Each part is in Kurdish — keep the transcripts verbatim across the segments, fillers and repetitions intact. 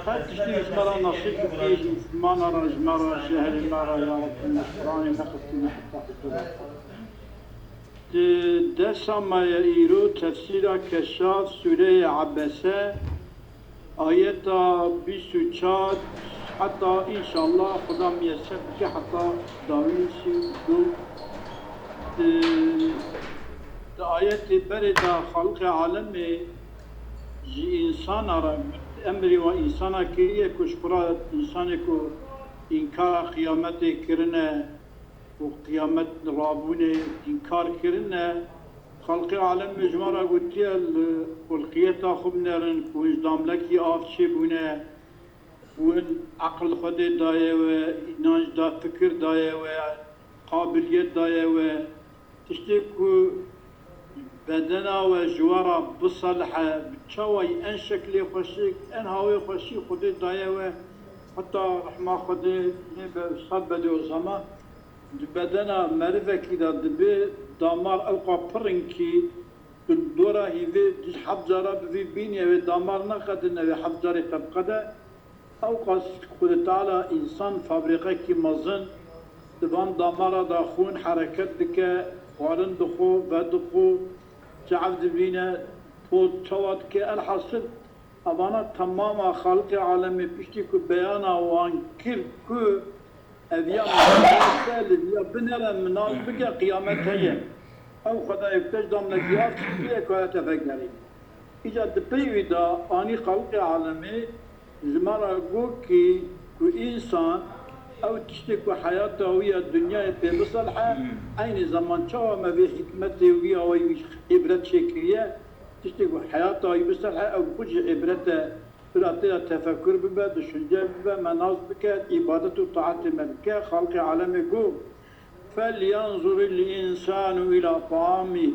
Her tiştî ji me re nasîb bikî, ji Muslimana re, ji me re, ji ehlê me re, ya Rabbî, ji Quranê neqistîne heta huzura xwe. Di dersa me ya îro tefsîra Keşaf, sûreyê Ebese, ayeta bîst û çar heta înşallah Xuda miyesser bike heta dawî sî û du. Di, di ayetê berê de Xaliqê alemê ji însana re, emrê wan însana kiriye ku ji xwe re însanê ku înkara qiyametê kirine û qiyamet rabûnê înkar kirine, Xalqê alemê ji wan re gotiye, li xulqiyeta xwe binêrin ku hûn ji damlekî av çêbûne, hûn eqil Xwedê daye we, înanc da, fikir daye we, qabiliyet daye we, tiştê ku bedena we ji we re biselihe, bi çawayî en şeklê xweşik, en hawê xweşik Xwedê daye we, heta rehma Xwedê nêbe sed bedê o zema, di bedena merivekî de dibe damar ewqa pir in kî tu dora hîvê di heft cara bi vî bînî, ew ê damar neqedin, ew ê heft carê te biqede. Ewqas Xwedê Teala însan fabrîqekî mezin, di van damara de xûn hereket dike, xwarin dixwe, vedixwe, çav dibîne, pot çawa dike, elhasil, evana temama Xaliqê alemê piştî ku beyana wan kir ku ev ya mezin e, li ya binere minal bike, qiyamet heye. Ew Xwedayê ku te ji damlekî av çêkiriye, kare te vegerîne. Îca di pey wî de anî Xaliqê alemê ji me re got kî ku însan ew tiştê ku heyata wî ya dinyayê pê biselhe, eynî zeman çawa me vê hikmetê wî ya wî îbret çêkiriye, tiştê ku heyata wî biselhe, ew bi xwe jî îbret e. Bira tê de tefekur bibe, düşünce bibe, me nas bike, îbadet û taetê me bike. Xalqê alemê got, فلينظر الإنسان إلى طعامه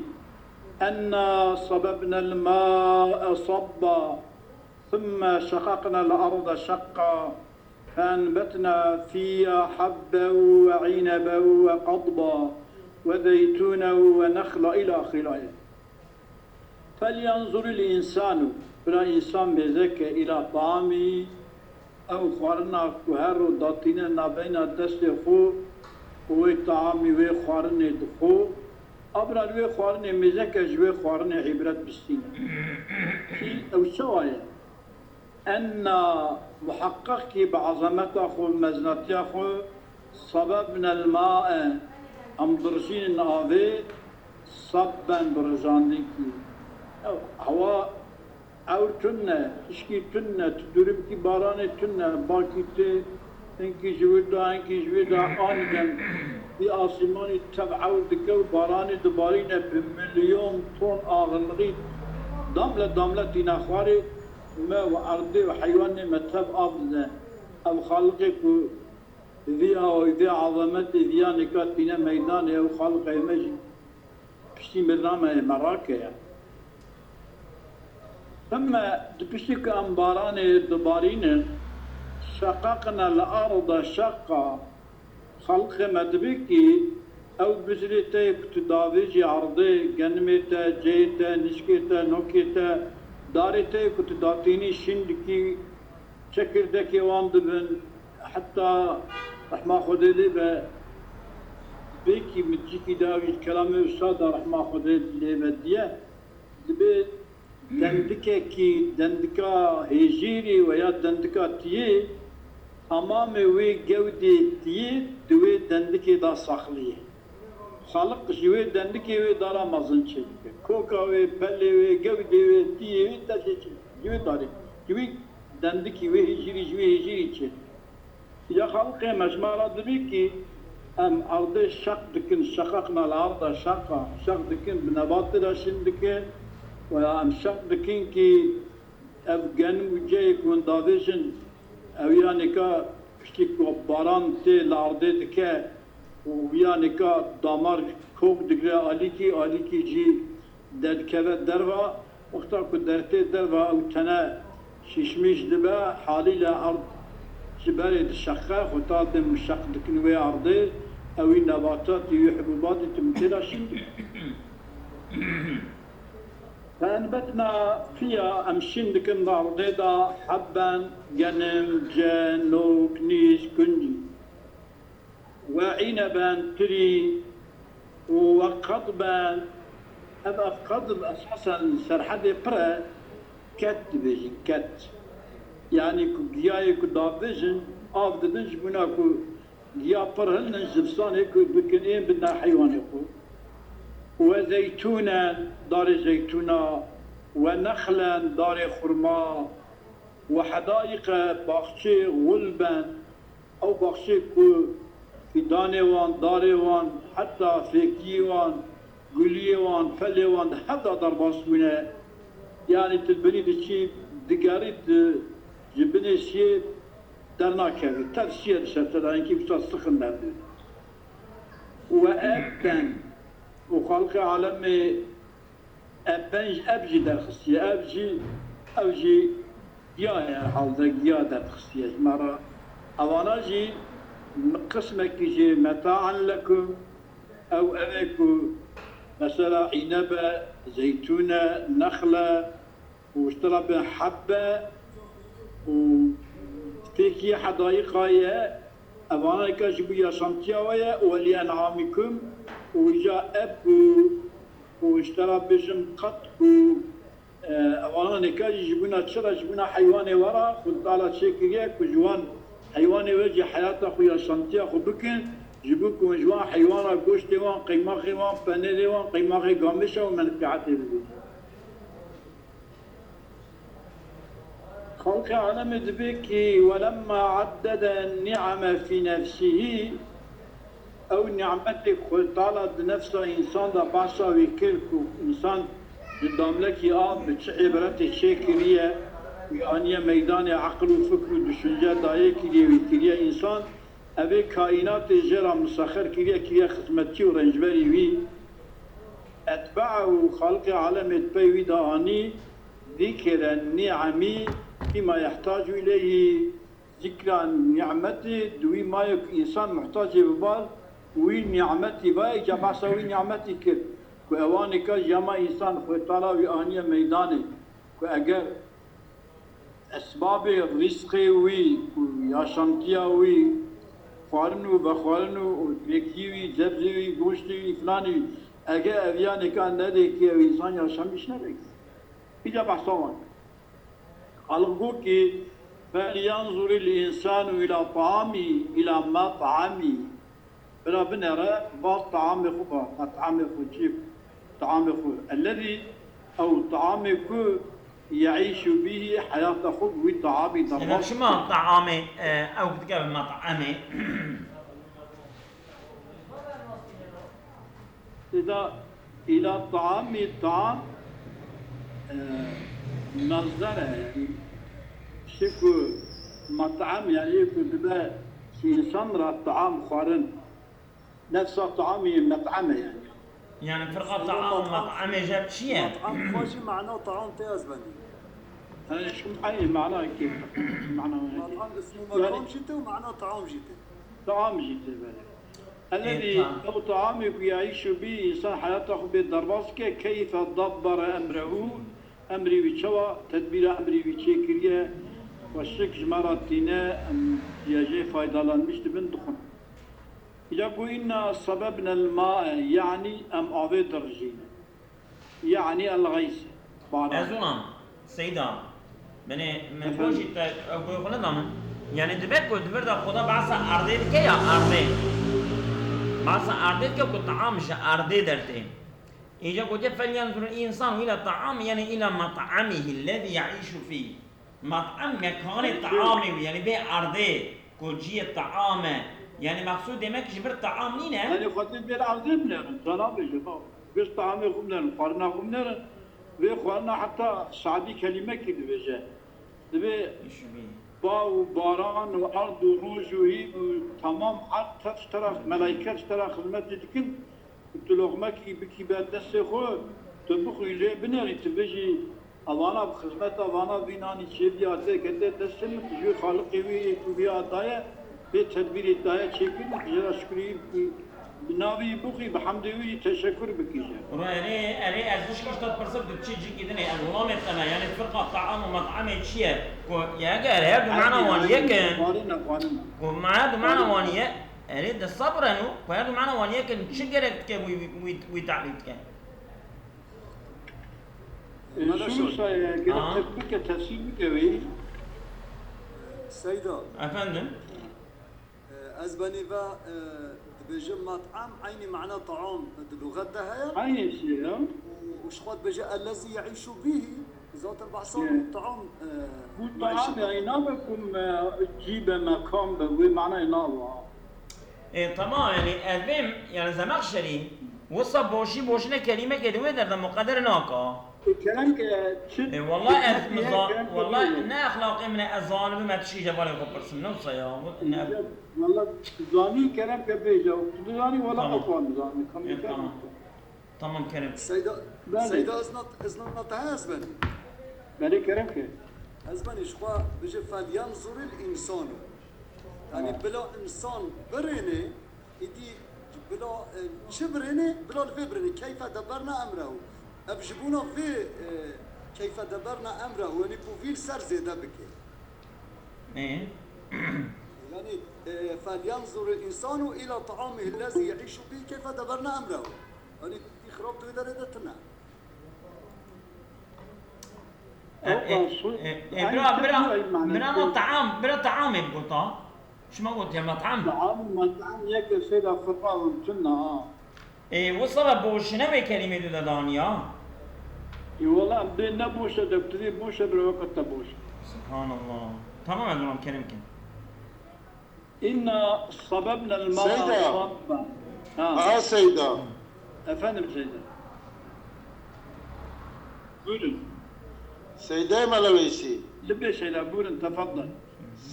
أنا صببنا الماء صبا ثم شققنا الأرض شقا فأنبتنا فيها حبا وعنبا وقضبا وزيتونا ونخلا إلى آخر الآية. فلينظر الإنسان, bira însan mêze ke, إلى طعامه, ew xwarina ku her roj datîne navbeyna destê xwe û wê taamî wê xwarinê dixwe, a bira li wê xwarinê mêze ke ji wê xwarinê îbret bistîne. Kî ew çawa ye? Enna, muheqeq kî bi ezemeta xwe, bi mezinatiya xwe, sebebnel mae, em dirijînin avê, sebben, bi rijandinekî. Ew, hewa ewr tune, hişkî tune, tu dûrî bikî baranê tune, bakî tê, hinkî ji wir da, hinkî ji wir da, aniden vî asîmanî tev ewr dike û baranê dibarîne, bi milyon ton axirlixî damle damle tîne xwarê. Me û erdê û heywanê me tev av dide. Ev Xaliqê ku vî awayî, vê ezametê, vîya nika tîne meydanê, ew Xaliqê me jî piştî mirina me, me rakeye. Heme di piştî ku em baranê dibarînin, şeqeqne li arda şeqa, Xelqê me dibê kî ew bizrê te yê ku tu davêjî erdê, genimê te, ceyê te, nişkê te, nokê te, darê te yê ku tu datînî şîn dikî, çekirdekê wan dibin, heta rehma Xwedê lê be, bêkî min cîkî dawî kelamê Ustad da rehma Xwedê lê be diye, dibê dendikekî, dendika hêjîrî veya dendika tiyê, temamê wê gewdê tiyê di wê dendikê de saxlî ye. Xaliq ji wê dendikê wê dara mezin çêdike. Koka wê, pelê wê, gewdê wê, tiyê wê, teşê çêdike. Ji wê darê, ji wê dendikî wê hêjîrî, ji wê hêjîrî çêdike. Ya xelqê me ji me re dibî kî em erdê şeq dikin, şeqeqna li arda şeqa, şeq dikin, bi nebatê de şîn dikin, û ya em şeq dikin kî ev genim û ceyê ku hûn davêjin, ew ya nika piştî ku baran tê li erdê dike û ya nika damar kok digre alîkî, alîkî jî derdikeve derva, wexta ku dertê derva ew tene şîşmîş dibe, halîle erd ji berê dişeqe, xwe ta dê min şeq dikin wê erdê, ewî nebatatî, wî hibûbatî tu min tê de şîn dike. فأنبتنا فيها، em şîn dikin di erdê de, حبا, genim, ce, nok, nîş, kuncî. وعنبا, tirî, û وقضبا, ev, ev qadib esasen li Serhedê pir e, ket dibêjin, ket. Yanî ku giyayê ku davêjin, av didin ji bona ku giya pir hilin, zivistanê ku bikin ên bidine heywanê xwe. وزيتونا, darê zeytûna, ونخلا, darê xurma, وحدائق, baxçê, غلبا, ew baxçê ku fîdanê wan, darê wan, heta fêkiyê wan, guliyê wan, felê wan di hev de derbas bûne. Yanî tu li binî diçî, digerî, tu ji binê şiyê dernakevî. Tev şiye li ser te de, hinkî wisa sixin derdê. وأبا, û xalqê alemê Ev ben jî, ev jî derxistiye, ev jî, ew jî giya ye, herhalde giya derxistiye ji me re. Evana jî qismekî jê متاعا لكم, ew, ev ê ku mesela îneb e, zeytûn e, nexl e û ji te re bên heb e û fêkiyê hedayîqa ye, evana nika ji bo yaşamtiya we ye, û ولأنعامكم, û îja ev ku û ji te re bêjim qet ku, e, evana nika jî ji bona çi re, ji bona heywanê we re Xwedê Teala çêkiriye ku ji wan heywanê we jî heyata xwe, yaşamtiya xwe bikin, ji bo ku ji wan heywana goştê wan, qeymaxê wan, penêrê wan, qeymaxê gamêşa û menfîetê bibînin. Xalqê alemê dibê kî ولما عدد النعم في نفسه, ew nîmetê ku Xwedê Teala di nefsa însan de behsa wî kir ku însan di damlekî av bi çi îbretê çêkiriye, wî aniye meydanê eqil û fikr û düşünce dayê kiriye, wî kiriye însan, ev ê kaînatê jê re misexer kiriye, kiriye xizmetçî û rêncberî wî. أتبعه, xalqê alemê di pey wî de anî, ذكر النعم فيما يحتاج إليه, zikra nîmetê di wî mayê ku însan muhtacê bibar, wî nîmetî vayê, îca behsa wî nîmetî kir, ku ewanê ka jî hema însan Xwedê Teala wî aniye meydanê, ku eger esbabê rîzqê wî û yaşamtiya wî, xwarin û vexwarin û, û fêkiyê wî, cebzê wî, goştê wî, filanî wî, eger ev yanê ka nedê kê, ew însan yaşamîş nebe kê. Îca behsa wan. Xaliq got kî, فلينظر الإنسان إلى طعامه، إلى مطعمه. Bira binêre, ba taamê xwe, ba, ba taamê xwe, cî taamê xwe. الذي, ew taamê ku يعيش به, heyata xwe bi wî taamî Sena derbas çima dike. Taamê, e, ew dike bi met'emê? Lêda îla taamî, taam, e, masder e, yanî tiştê ku met'em, yanî yê ku dibe ji însan re taam xwarin. Nefsa taamî met'em e yanî. Yani firqa taam û met'emê jeb çi ye? Met'em xwe jî mana taam tê ez benî. Yani şu aynı mana ki, mana. Met'em ismû mekam jî tê û mana taam jî tê. Taam jî tê, belê. الذي, ew taamê ku يعيش به, însan heyata xwe bê derbas dike, كيف دبر أمره, emrê wî çawa, tedbîra emrê wî çêkiriye, xweşik ji me re tîne, em ya jê faydalanmiş dibin, dixwin. Îca ku إنا صببنا الماء, yanî em avê dirijînin. Yanî el-ğeys, baran. Ez ona, Seyda, min ê, min Efendim? Bojî te, ew goy xwe neda min. Yani dibe ku di vir de Xweda behsa erdê dike ya erdê. Behsa erdê dike ku taam ji erdê dertê. Îca gotiye, فلينظر الإنسان إلى طعامه, yani إلى مطعمه الذي يعيش فيه. Mat'em mekanê taamê wî, yani vê erdê ku cihê taam e. Yani mexsûd demek ji vir taam nîne. Yani xwedê vê erdê binêrin, sana bêje, bak. Vê taamê xwe binêrin, xwarina xwe binêrin. Vê xwarina heta Sadî kelimekî dibêje. Dibê ba û baran û erd û roj û hîv û temam erd tev ji te re, melaîket ji te re xizmetê dikin. Tu loqmekî bikî ber destê xwe, tu bixwî lê binêrî, tu bijî, evana bi xizmeta vana vî nanî çêbî, hatê kete destê min, tu ji wê Xaliqê wî ê ku vî daye, vê tedbîrê daye çêkir û tu jê re şukrî bikî. Bi navî bixwî, bi hemdê wî jî teşekur bikî jî. Ro erê, erê ez tişkî ji te pirsim, tu çi cîkî dinê, ez wilamê te me, yanî firqa taam û met'amê çi ye? Ku ya eger her du mana wan yek in, xwarina, xwarina. Ku her du mana wan ye, erê de sabir in û ku her du mana wan yek in, çi gerek dike wî, wî, wî, wî tarîf dike? Ee, Mala şunu şöyle. Say, gerek Aha. Tepki ke teslim bike wî. Seyda. Efendim? Ez benî ve, e, dibêje met'am eynî mana taam di luxet de heye. Eynî şey ya. Û, û ji xwe dibêje ellezî yeîşu bîhî. Zaten behsa Ya. Taam, e, Bu meîşet taam e. Yani nabe kum, e, cî be, mekan be, wê manayê nabe. E, tamam, yani ez bêm, yani Zemaxşerî, wisa boşî boşine kelîmekê di wê derde muqeder naka. E, kerem ke çi E, wallah ez çi mi za-, kerem ke wallah bêje. Ne exlaqê min e, ez zanibim, ez tişkî ji hevalê xwe pirsim, ne wisa ya, ne. Wallah zanî kerem ke bêje, tu dizanî wallah Tamam. Xwe zanî, E, kamî tamam. Tamam kerem. Seyda, Belê. Seyda ez nat, ez nat te ez benî. Belê kerem ke. Ez benî ji xwe bêje felyanzuril însanu. Yani Ha. Bila însan birêne, Îdî bila, e, çi birêne, bila li vê birêne. Keyfe deberna emrehu. Ev ji bona vê, e, keyfe deberna emrehu, yanî ku vî li ser zêde bike. Ê? Yani, e, felyanzuril însanu îla taamihî ellezî yeîşu bîhî keyfe deberna emrehu. Yani, îxrab tu derê de tine. E, e, Ew e, e, bira, bira, bira ma taam, bira taamê bigota. Şima gotiye met'am. Taam û met'am yek e, seyda firqa û tune ha. E, wisa ve boşine wê kelîmê du de daniya. E, wala bê ne boş e, de tu dê boş e, bira weke te boş e. Subhanallah. Tamam, ez wan kerem kin. İnna sabebnel ma'a Seyda. Sabba. Ha. Aha Seyda. Efendim Seyda. Buyurun. Seyda Meleveysî. Libê Seyda, buyurun, tefaddel.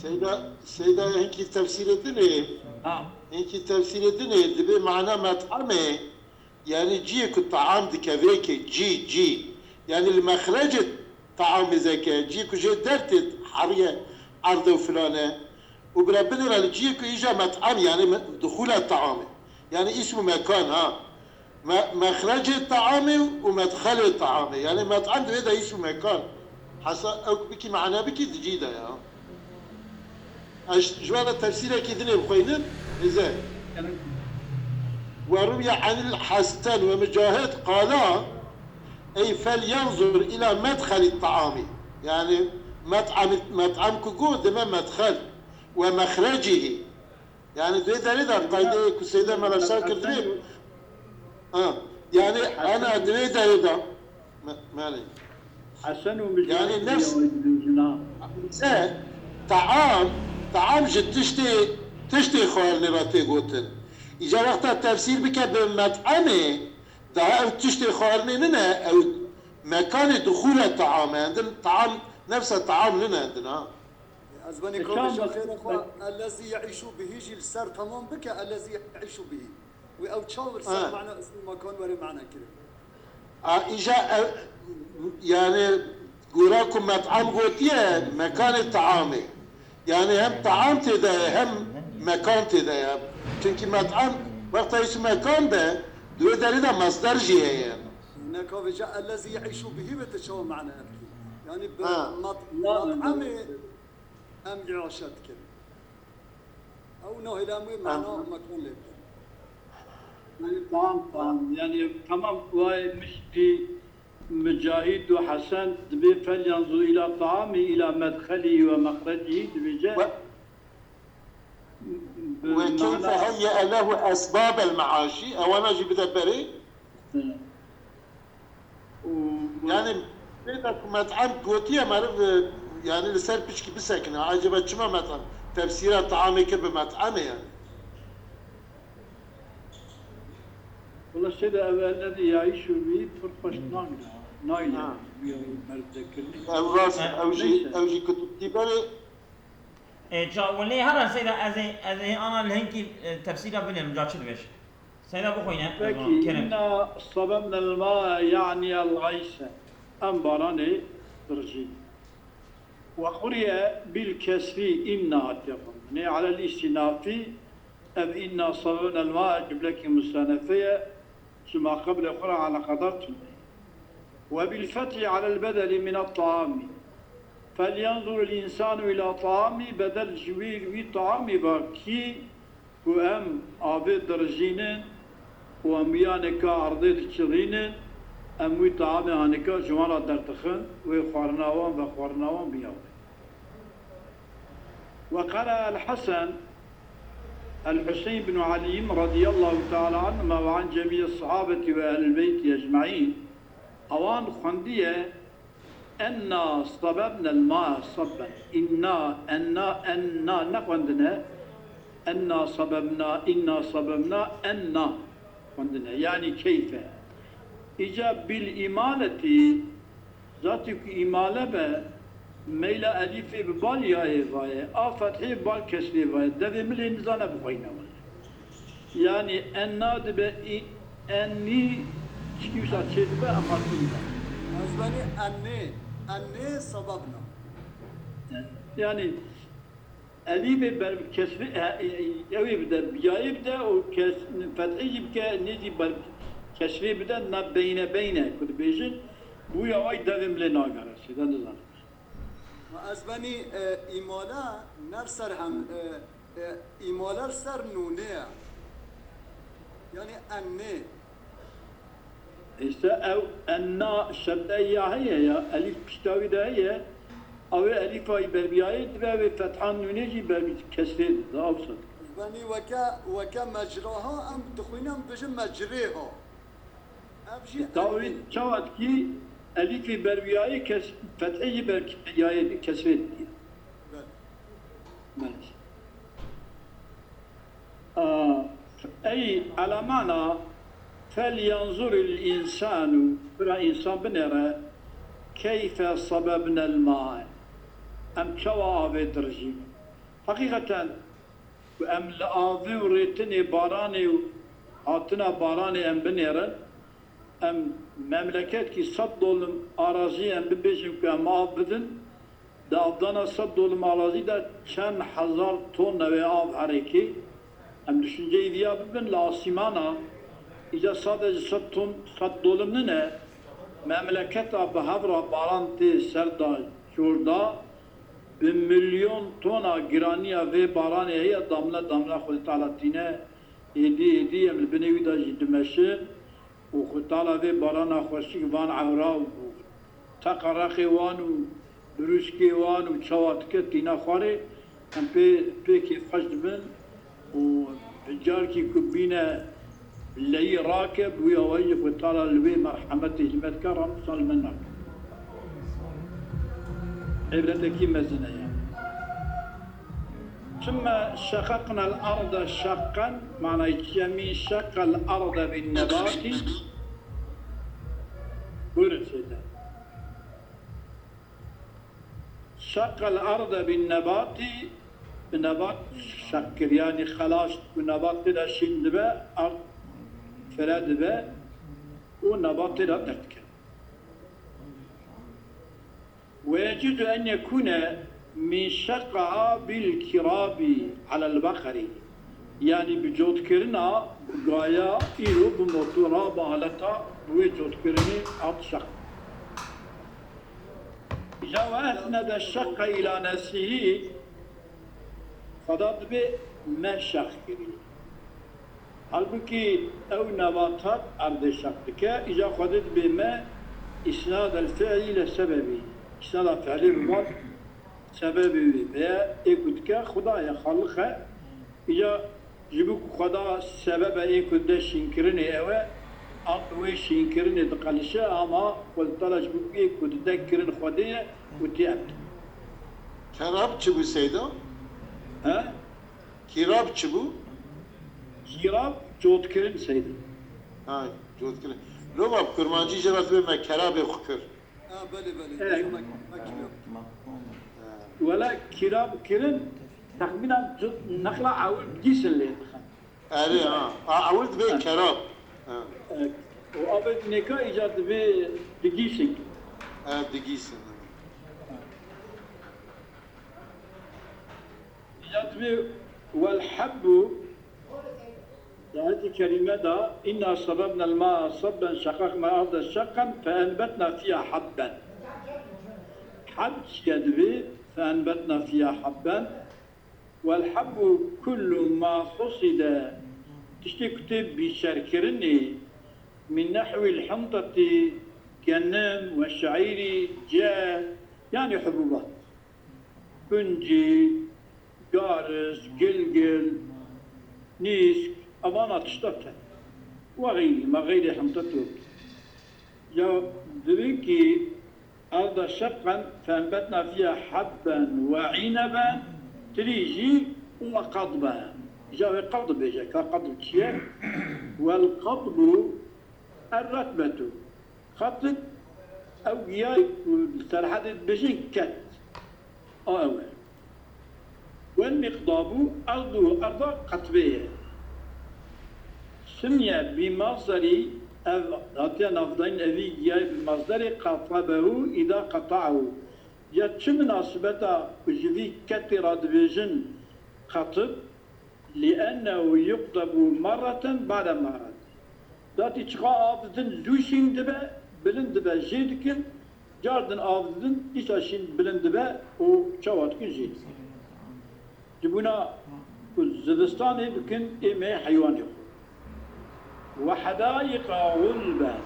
Seyda, Seyda hinkî tefsîrê din ê. Ha. Hinkî tefsîrê din ê, dibê mana met'amê. Yani ciyê ku taam dikeve ke, cî, cî. Yani li mexrecê taamê zeke, ciyê ku jê dertê heriye erde û filan e. Û bira binêre li ciyê ku îja met'am, yani me-, duxûla taamê. Yani îsm û mekan ha. Me-, mexrecê taamê û medxelê taamê. Yani met'am divê de îsm û mekan. Hesa ew bikî mane bikî di cî de ya. Ez ji wan re tefsîrekî din ê bixweynim, hêze. Ve ruwiye anil Hasan ve Micahid qala, ey fel yanzur ila medxeli taami. Yani met'am, met'am ku got, dime medxel ve mexrecihî. Yani dê derê de qaydeyê ku Seyda Meleşar kirdibê. Ha. Yani ana dê derê de. Me-, Melê. Hesen û Yani Micahid nefs- ya dibêjin ha. Se, taam, taam ji tiştê, tiştê xwarinê re tê gotin. Îca wexta tefsîr bike bi met'emê, daha ew tiştê xwarinê nine, ew mekanê duxûle taam e. Endin taam, nefse taam nine endin ha. Ez benî E, kavê çawa şaxêrê xwe, me- ellezî yeîşû bihî jî li ser temam bike, ellezî yeîşû bihî. Wî ew çawa li ser Ha. Mana ismî mekan were mana kirin? A, îja ev, yani, gora ku met'am gotiye, mekanê taamê. Yani hem taam tê de ye, hem mekan tê de ye. Çünkü met'am, wexta îsm mekan be, di wê derê de masder jî heye. Ne kavê ca ellezî yeîşû bihî ve te çawa mana dikî? Yani bi Ha. mat-, met'amê em îaşe dikin. Ew nahêle em wê mana Em- mekan lê bikin. Yani tamam, tamam. Yani tamam, vay mişkî Micahid û Hesen dibê fel yanzu ila taami, ila medxeli ve mexreci dibêje. Ve- Bi Ve keyfe mana- heyye lehu esbabel meaşî, ewana jî bide berê. Hı. Û Yani, bêda ku met'em gotiye meriv, e, yani li ser piçkî bisekine. Acaba çima met'em? Tefsîra taamê kir bi met'emê yani. Wala şey de ev ellezî yeîşû bihî pir xweş nagire. Nayne. Ha. Meriv de kirin. Ev rast, Ha, ew jî, neyse. Ew jî kutubtî berê. E, ca, wele hera Seyda, ez ê, ez ê ana li hinkî, e, tefsîra binêrim, ca çi dibêj? Seyda bixwîne, Peki, Kerem. Inna sabebnel ma'a ya'niyel gayse. Em baranê dirjîn. Ve quriye bil kesri inna hatiye xwendin. Nê alel istinafi Ev inna sabebnel mae cumlekî mustenefe ye, ji ma qeblê xwe re eleqedar tune. Ve bil fethi alel bedeli minel taami. Fel yenzuril insanu ila taami, bedel ji wî, wî taamî ve kî ku em avê dirijînin û em wî aneka erdê diçirînin, em wî taamê aneka ji wan re derdixin, wê xwarina wan, vexwarina wan biya wê. Ve qala el Hesen, el Huseyn bin Elî radiyallahu teala anhuma ve an cemî sahabeti ve ehlil beyti ecmaîn, ewan xwendiye, enna sabebnel mae sabben. Inna, enna, enna nexwendine. Enna sabebna, inna sabebna, enna xwendine. Yanî keyfe. Îca bil îmaleti, zatî ku îmale be, meyla elîfê bi bal yayê vaye, a fethê bal kesrê vaye, devê milê nizane bixweyne wele. Yanî enna dibe î, ennî çikî wisa çêdibe, em hatîn de. Ez benî ennê, ennê sebebna. Yanî elîfê ber kesrê, e, e, ew ê bide, biyayê bide û kes-, fethê jî bike, nê jî ber kesrê bide, na beyne beyne ku dibêjin, bûya wê devê milê nagere, sêde nizane. Ma ez benî, e, îmale ne li ser hem, e, e, îmale li ser nûnê ye. Yanî ennê. Îşte ew enna şedde ya heye ya, elîf pişta wî de heye, ew ê elîfa yî berbiyayê dibe, wê fethan nûnê jî ber kesrê dide, awsa dike. Ez benî weke, weke mecraha em dixwînin, em dibêjin mecrêha. Ev jî Dawî elîf. Çawa dikî elîfê berwiyayê kes-, fethê yî ber yayê kesrê dikî. Belê. Belê. A, ey elemana, fel yanzuril insanu, bira însan binêre, keyfe sabebnel mae. Em çawa avê dirijîn? Heqîqeten, ku em li avê û rêtinê baranê û hatina baranê em binêrin, em memleketkî sed dolim arazî em bibêjin ku em av bidin, di avdana sed dolim arazî de çend hezar tonna wê av herêkê, em düşünceyê viya bibin li asîmana, îca sadece sed ton, sed dolim nine, memleketa bi hev re baran tê ser da, cor da, bi milyon tona giraniya vê baranê heye, damle damle Xwedê Teala tîne, êdî êdî em li binê wî de jî dimeşin û Xwedê Teala vê barana xweşik van ewra û teqa reqê wan û birûskê wan û çawa dike tîne xwarê, em pê, pê kêfxweş dibin. û carkî ku bîne leyî rake, bi wî awayî jî Xwedê Teala li wê merhemetê ji me dike, remsa li me nake. Îbretekî mezin heye. Sümme şeqeqnel arde şeqqen, manayê çi ye? Mîn şeqqel arde bin nebatî. Buyurun seyde. Şeqqel arde bin nebatî, bi nebat şeq kir, yanî xelaş, ku nebat tê de şîn dibe, ard fire dibe û nebat tê de derdikeve. Ve yecuzu en yekûne min şeqqiha bil kirabi alel beqerî. Yanî bi cotkirina gaya îro bi motora, bi aleta, bi wê cotkirinê hat şeq. Îca ve esnede şeqqa îla nefsihî, Xweda dibê me şeq kirî. Halbûkî ew nebat hat erdê şeq dike, îca Xwedê dibê me îsnad el fi'lî le sebebî. Îsnada fi'lê bi vat sebebê wê. Veya ê ku dike Xweda ye, Xaliq e. Îca ji bo ku Xweda sebebe ê ku dide şînkirinê ew e, a wê şînkirinê diqelişe, ama Xwedê Teala ji bo ku ê ku dide kirin Xwedê ye û tê em dikin. Kerab çi bû Seyda? He? Kîrab çi bû? Kîrab cotkirin Seyda. Ha, cotkirin. Loma bi kurmancî jê re dibê me kerabê xwe kir. Ha, belê, belê. Evet. Mek-, mek-, Wela kîrab kirin, texmînan tu-, nexla ewil digîsin lê dixin. Erê, ha. A, ewil dibê kerab. Ha. Evet. Û avê nêka îca dibê digîsin. Ha, digîsin. Îca dibê wel hebbu Di ayetê kerîme de, "Inna sabbabnel ma'a sabben, şeqaqnel arde şeqqen, fe enbetna fiha habben." Hebb çiye divê, "Fe enbetna fiha habben." Wel hebbu kullu ma husile, tiştê ku tê bîçerkirinê, min nehwil hinteti, genim, we şe'îrî, ce, yanî hubûbat. Kuncî, garis, gilgil, nîsk, evana tişta te. We xeyrî, me xeyrê hemte tu. Ya divê kî arda şeqqen fenbetna fiha habben we îneben, tirî jî we qadben. Îja wê qad bêje, ka qad çi ye? Wel qadbu er retbetu. Qetib ew giyayê ku li Serhedê dibêjin ket. A ew e. Wel miqdabu erduhu erda qetbê ye. Simiye bi mazderî ev hatiye navdayîn evî giyayê bi mazderê qatabehu îda qeta'ehu. Ya çi minasibeta ku ji vî ketê re dibêjin qetib? Li ennehu yuqdebu merreten ba'de merret. Datî çiqa av didin zû şîn dibe, bilind dibe, jê dikin, car din av didin, dîsa şîn bilind dibe û çawa dikin jê dikin. Ji bona ku zivistanê bikin ê me heywanê xwe. Ve hedaiqa gulben.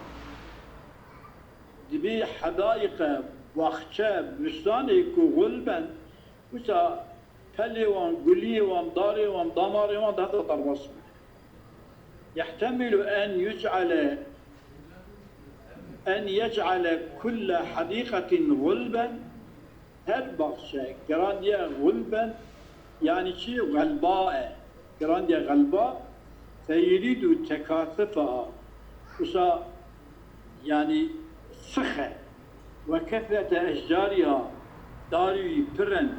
Dibî hedaiqe, baxçe, bustanê ku gulben, wisa pelê wan, guliyê wan, darê wan, damarê wan di heta derbas bû. Yehtemilu en yuc'ale, en yec'ale kulle hedîqetin gulben, her baxçe girandiye gulben, yanî çi? Xelba e. Girandiye xelba, feyurîdu tekasifa, wisa yanî six e. Ve kesrete eşcariha, darî wî pir in,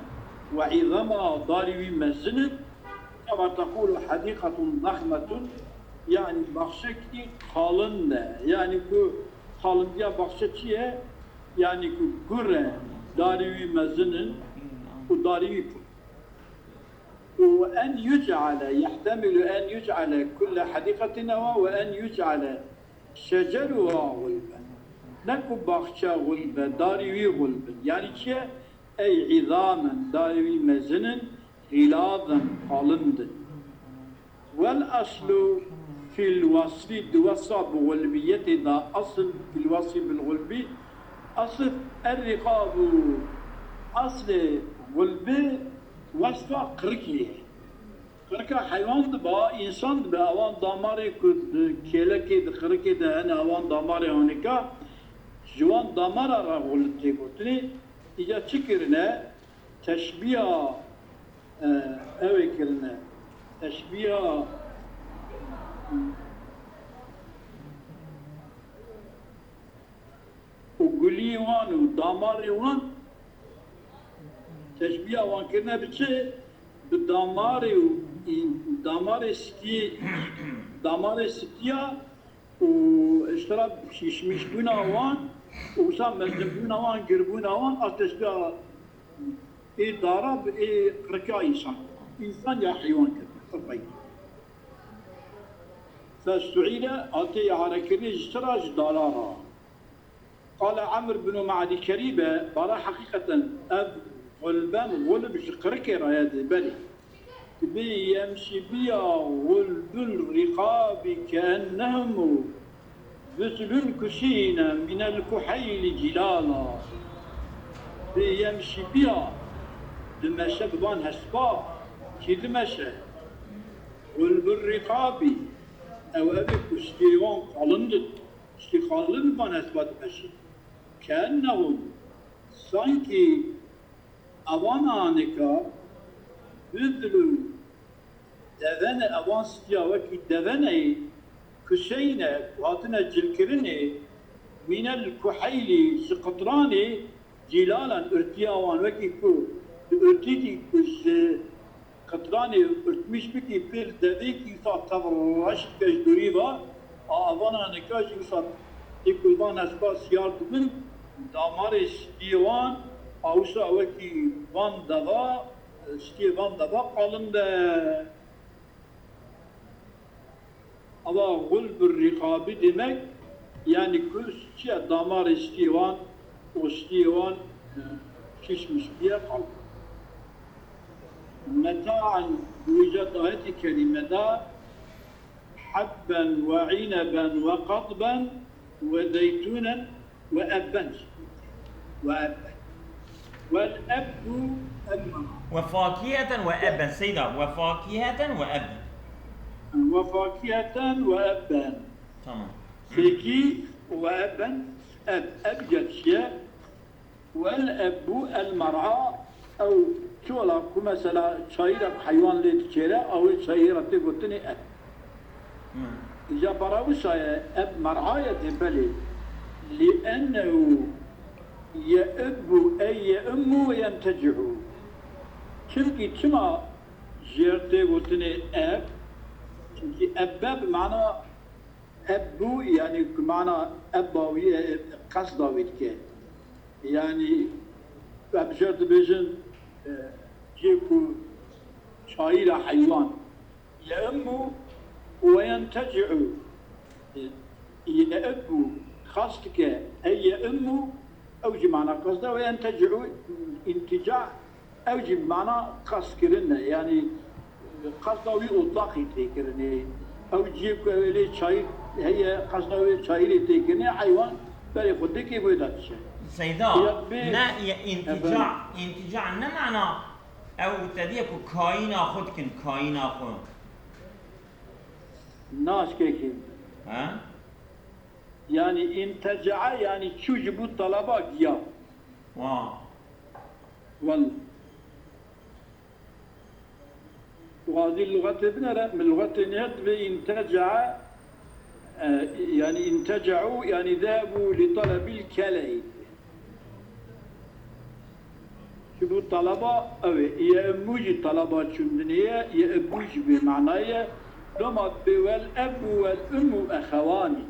ve îzama, darî wî mezin in, kema tekulu hedîqetun zehmetun, yanî baxçekî qalin e. Yanî ku qalindiya baxçe çi ye? Yanî ku gur e, darî wî mezin in û darî wî pir. Û en yuc'ale, yehtemilu en yuc'ale kulle hedîqetin ewa ve en yuc'ale şeceruha gulben. Ne ku baxçe gulbe, darî wî gulbin. Yanî çi ye? Ey îzamen, darî wî mezin in, xîlazen, qalin din. Wel eslu fil wasfi, di wesfa bi gulbiyetê de, esl fil wasfi bil gulbi, esl er riqabu, eslê gulbi wesfa qirikê ye. Qirika heywan diba, însan dibe, ewan damarê ku di kêlekê, di qirikê de hene, ewan damarê honika, ji wan damara re gulib tê gotinê, îca çi kirine? Teşbîya, e, ew ê kirine. Teşbîya û gulî wan û damarê wan, teşbîya wan kirine bi çi? Bi damarê û î-, damarê stiyê, damarê stiya û ji te re şîşmîşbûna wan û wisa mezinbûna wan, girbûna wan a teşbîha ê dara bi ê qirika însan. Însan ya heywan kirine, qirqey. Festuîle hatê îarekirinê ji te re ji dara re. Qale Emr bin Ma'dî Kerîbe, bala heqîqeten ev gulben gulb ji qirikê re ye dê, belê. Dibê yemşîbiya gulbul rîqabî keennehum û vizlun kusîne minel kuheylî cîlala. Dibê yemşîbiya dimeşe bi van hesba, kî dimeşe? Gulbul rîqabî, ew ev ê ku stiyê wan qalin did. Tiştê qalin van hesba dimeşin. Keennehum, sankî evan anika, bidlû, devene, evan stiya wekî deveneyê, kuseyne, ku hatine cilkirinê, mînel kuheylî, ji qitranê, cîlalan, urtiya wan, wekî ku di urtîkî ku ji qitranê urtmîş bikî, pêl devêkî wisa tev reş dike ji dorî ve, a evana nika jî wisa tê ku van hespa siyar dibin, damarê stiyê wan a wisa wekî van deva, stiyê van deva qalin de. Ava gulbur rîqabî demek, yanî ku çi ye, damarê stiyê wan û stiyê wan, e, şişmiş biye, qal. Metaen, wîca di ayetê kerîme de, hebben we îneben we qadben we zeytûnen we ebben. We ebben. Wel ebbu el mara. We fakiheten we ebben. Seyda, we fakiheten we ebben. We fakiheten we ebben. Tamam. Peki, we ebben, eb, eb geçiye. Wel ebbu el mer'a, ew çola ku mesela çayîra ku heywan lê diçêre, ew ê çayîra tê gotinê eb. Hmm. Îja bara wisa ye, eb mer'a ye dê belê. Li'ennehu ye'ibbu ey ye'immu ve yentezi'u. Çimkî çima jêr tê gotinê eb? Çimkî ebbe bi mana ebbû, yanî ku mana ebba wî ye, qesda wî dike. Yanî, em jê dibêjin, e, cihê ku çayîra heywan. Ye'immu ve yentezi'u. E, ye'ibbu, qest dike. Ey ye'immu, ew jî mana qest e. Ve yentezi'u, întiza, ew jî mana qestkirin e. Yanî, qesta wî otlaqî tê kirinê. Ew cihê ku ew ê lê çayîr heye, qesta wê çayîrê tê kirinê, heywan berê xwe dikê wê de diçe. Seyda, ya bê ne, ya întica, efendim? Întica ne mana ew te diye ku kayîna xwe dikin, kayîna xwe. Naşkekî. He? Yanî întecae, yanî çû ji bo talaba giya. Wa. Wal. Wazî luxetê binere, min luxetê nêt ve întecae, e, yanî întecaû, yanî zehebu li talebil kelei. Ji bo talaba ew ê. Ye'immu jî talaba çûndinê ye, ye'ibbu jî vê manayê ye. Loma dibê wel ebu wel ummu exewanî.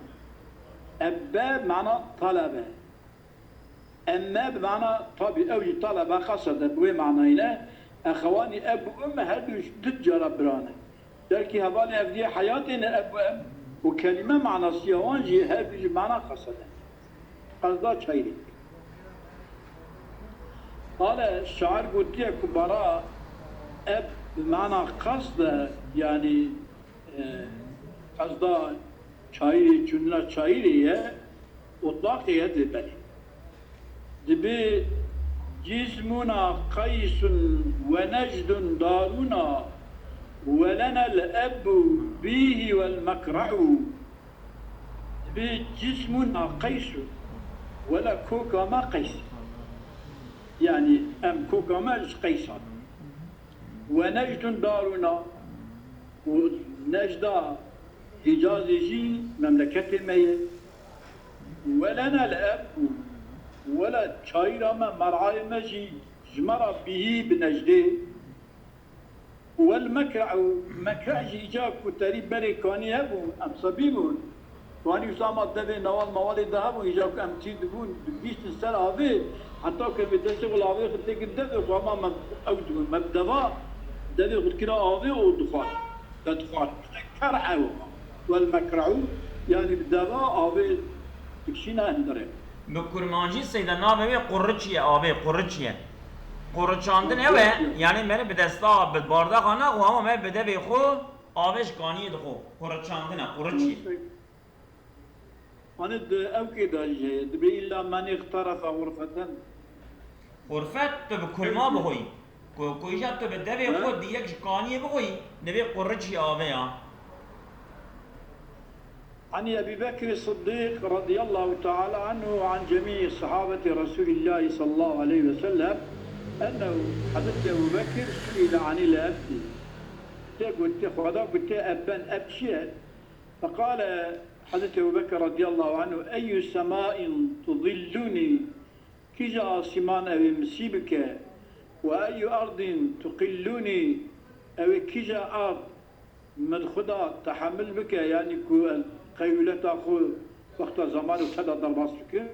Ebbe mana talebe. Emme bi mana tabî ew jî talebe qesede bi wê manayê ne. Exewanî eb û um her du du cara bira ne. Belkî hevalê hevdiyê heyatê ne eb û em û kelîme manasî ya wan jî her du jî mana qesede. Qesda çayirê. Qale şair gotiye ku bara eb bi mana qesde, yanî, e, qesda çayirê, çûnina çayirê ye, otlaqê ye dê belê. Dibê cîsmûna qeysun we necdun darûna we lenel ebbu bîhî wel mekra'u. Dibê cîsmûna qeysun, wele koka me qeys. Yanî em koka me ji qeysan. We necdun darûna, û Necda Hicazê jî memleketê me ye. Welena li ev bû, wela çayîra me, merayê me jî ji me re bihî bi Necdê. Wel mekre û mekre jî îca ku terî berê kanî hebûn, em sebî bûn. Wanî wisa ma devê newal mewalê de hebûn, îja ku em tî dibûn, digihîştin ser avê, heta ku em ê destê xwe li avê xwe têkir devê xwe, hema me ew dibûn, me bi deva devê xwe dikira avê û dixwar, vedixwar. Ker'e wema. Wel mekre'û, yanî bi deva avê dikişîne hundirê. Bi kurmancî seyda navê wê qurriçî ye, avê qurriçî ye. Qurriçandin ew e, yanî me bi desta, bi bardaxa naxwe, hema me bi devê xwe avê ji kaniyê dixwe. Qurriçandin e, qurriçî ye. Hani di ewkê de jî heye, dibê îlla men îxterefe xurfeten. Xurfet tu bi kulma bixwî. Ku, ku îja tu bi devê xwe di yek ji kaniyê bixwî, divê qurriçî avê ya. عن أبي بكر الصديق رضي الله تعالى عنه وعن جميع صحابة رسول الله صلى الله عليه وسلم أنه Hezretî Ebu Bekir سئل عن الأب. Tê gotiye, Xweda gotiye, ebben, eb çi ye? فقال Hezretî Ebu Bekir radîyallahu anhu, "Eyyü semâin tudilluni?" Kîja asîman ew ê min sî bike? "Ve eyyü erdin tuqilluni?" Ew ê kîja erd min xwe da tehemil bike, yanî ku ez qeywîleta xwe wexta zemanê xwe da derbas bikim?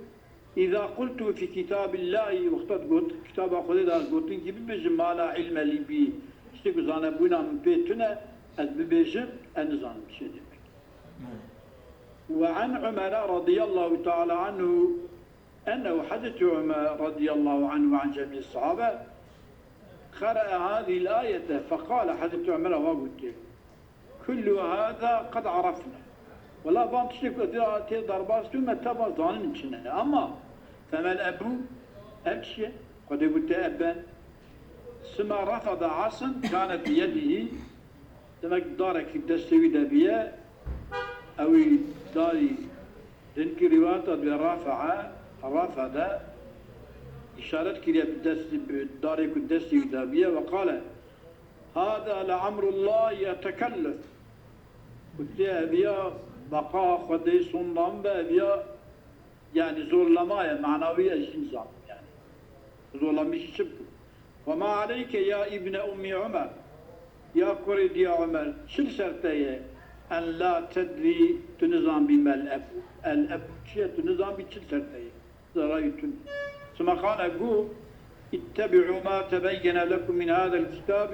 "Îza qultu fî kitâbillâhi", wexta got, kitaba Xwedê de ez gotin kî bibêjim, "Ma la ilme lî bî", tiştê ku zanebûna min pê tune, ez bibêjim, ez nizanim çi demek. وعن عمر رضي الله تعالى عنه أنه حضرت عمر رضي الله عنه وعن جميع الصحابة قرأ هذه الآية فقال حضرت عمر وقلت كل هذا قد عرفنا. Wela van tiştê ku tê, tê derbas dû me teva zanin çi ne. Ama فما الأب, ev çi ye? Xwedê gote ebben. ثم رفض عصا كانت بيده. Demek darekî destê wî de biye, ewî darî, di hinkî rîwayeta dibê رفع, رفض, îşaret kiriye bi destî, bi darê ku destê wî de biye, وقال هذا لأمر الله يتكلف. Gotiye ev ya beqa Xwedê sondan be, ev ya, yani zorlama ye, manawî ez jî nizanim yani. Zorlamiş çi bikim? وما عليك يا ابن أم عمر. Ya kurê diya Ömer, çi li ser te ye? أن لا تدري, tu nizanbî ما الأب. الأب çi ye? Tu nizanbî çi li ser te ye? Zerayî tune. ثم قال, got, اتبعوا ما تبين لكم من هذا الكتاب,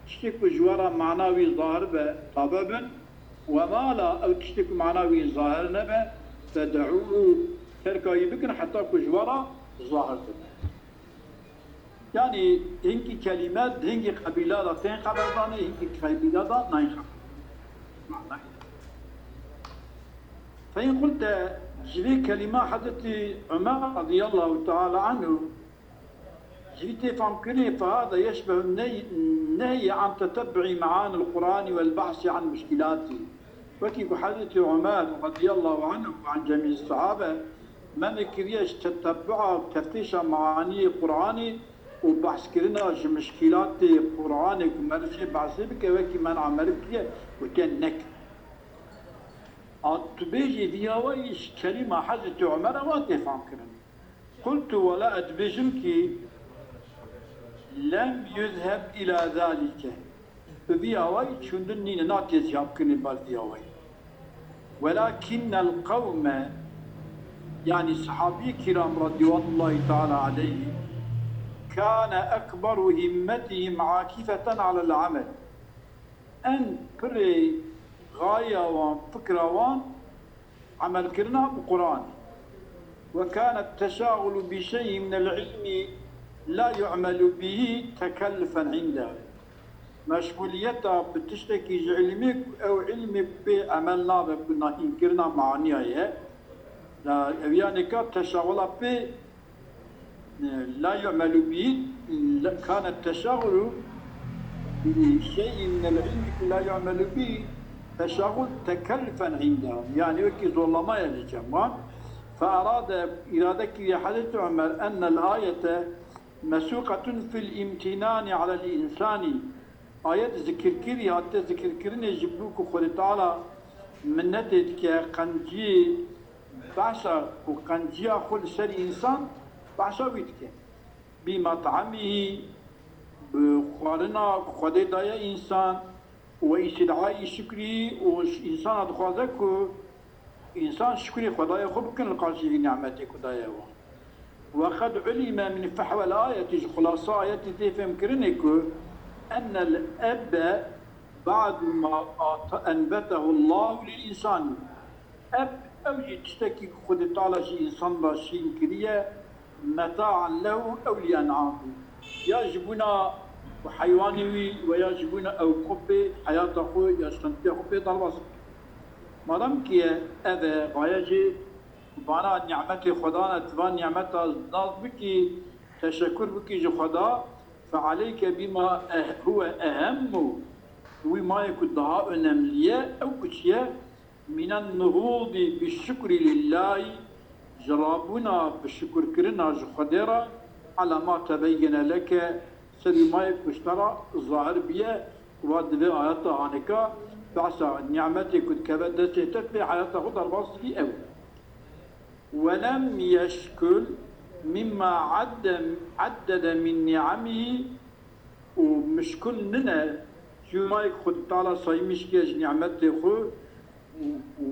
tiştê ku ji we re mana wî zahir be, tabe bin, وما لا, ew tiştê ku mana wî zahir nebe, فدعوه, terka wî bikin heta ku ji we re zahir bibe. Yani hinkî kelîme di hinkî qebîla de tên xeberdanê, hinkî qebîla de nayên xeber. Mana. فإن قلت, ji vê kelîma Hezretî Ömer radıyallahu teala anhu, ji vî tê famkirinê, فهذا يشبه النهي عن تتبع معاني القرآن والبحث عن مشكلاته. Wekî ku Hezretî Ömer radıyallahu anhu ve an cemî sahabe menê kiriye ji tetebbua û teftîşa maaniyê Qur'anê û behskirina ji mişkîlatê Qur'anê ku meriv jê behsê bike, wekî men'a meriv kiriye, gotiye neke. A tu bêjî vî awayî ji kelîma Hezretî Ömer e, wa tê famkirin. قلت, wela ez dibêjim kî لم يذهب إلى ذلك. Bi vî awayî çûndin nîne, natiye ziyabkirinê ber vî awayî. ولكن القوم, yani sahabî kiram radıyallahu teala aleyhi, كان أكبر همتهم عاكفة على العمل. En pirê xaya wan, fikra wan, emelkirina bi Quranê. وكان التشاغل بشيء من العلم لا يعمل به تكلفا عنده. Meşguliyeta bi tiştekî ji ilmê ku ew ilmê pê emel nabe, ku nahînkirina maniya ye. La ev yanê ka teşaxula pê لا يعمل به, كان التشاغل بشيء من العلم لا يعمل به تشاغل تكلفا عندهم. Yani wekî zorlama ye li cem wan. فأراد, îrade kiriye Hezretî Ömer, أن الآية مسوقة في الامتنان على الإنسان. Ayet zikir kirî, hatiye zikirkirinê ji bo ku Xwedê Teala minnetê dike, qenciyê, behsa û qenciya xwe li ser însan, behsa wî dike. بمطعمه, bi xwarina ku Xwedê daye însan, وإستدعاء شكره, û însana dixwaze ku însan şukrê Xwedayê xwe bikin li qarşî vî nimetê ku daye wan. وقد علم من فحوى الآية, ji xulasa ayetê tê fêmkirinê ku أن الأب بعد ما أنبته الله للإنسان. Eb, ew jî tiştekî ku Xwedê Teala ji însan re şîn kiriye, متاعا له أو لأنعامه. Ya ji bona heywanê wî we ya ji bona ew xwe pê heyata xwe ya şantiya xwe pê derbas bike. Madem ki ev e, xaye jî vana nimetê Xwedan e, tu van nimeta nas bikî, teşekur bikî ji Xweda, فعليك بما هو أهم, wî mayê ku daha önemli ye, ew ku çi ye? من النهوض بالشكر لله, ji rabûna bi şukurkirina ji Xwedê re, على ما تبين لك, serî mayê ku ji te re zahir biye, wa di vê ayeta hanika behsa nimetê ku dikeve destê te, pê heyata xwe derbas dibî ew. ولم يشكل مما عد, عدد من نعمه, û mişkul nine, ji mayê ku Xwedê Teala saymiş kiye ji nimetê xwe,